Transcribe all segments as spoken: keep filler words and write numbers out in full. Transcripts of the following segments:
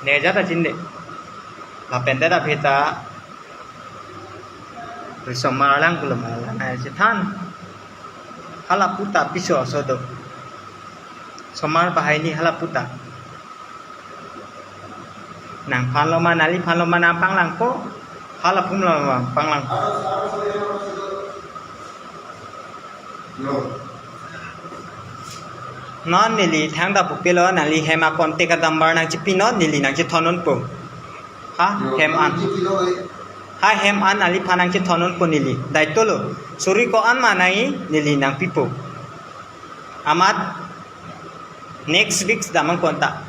Ne jat achin de. Lapen det aphi ta risomar lang pulo ma la nangchethan. Hala puta piso aso do. Somar banghini hala puta. Nangphanlo ma, nangliphanlo ma, nangpanglangpo. Hala pumlo ma, panglang. Non neli thangta pupilo, nangli hem a-contact a-number nangchipinoi, neli nangchethon unpo. Ha, hem an. Ha, hem an nangliphan nangchethon unpo neli. Daitolo. Suri ko-an ma nangji, neli nangpipo. Amat next week damnang konta.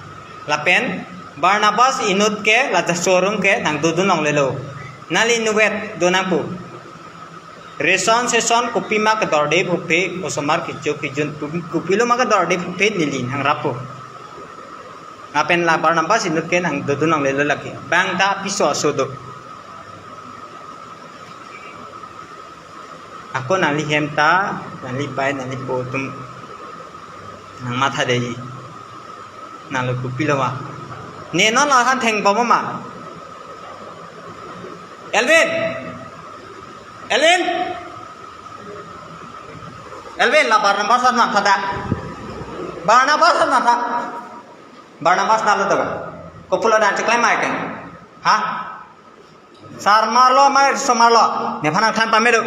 Lapen Barnabas inut ke la showroom ke nangdodun longlelo. Nangli inutvet do nangpo. Ration station kopima kedorde puphe, osomar kecho kejun kopilo ma kedorde puphe neli nangrapo. Lapen la Barnabas inut ke nangdodun longlelo lake. Bang ta piso aso do. Ako nangli hem ta, nangli pai, nangli po atum nangmatha dei. Nanglo kopilo ma. Ne non la han theng bom ma. Elvin. Elvin. Elvin, la Barnabas an matha da. Barnabas an matha. Barnabas nalo to ba. Kopulo dan cheklem mai ke. Ha? Sarmarlo ma risomarlo. Nephan nangthan pame do.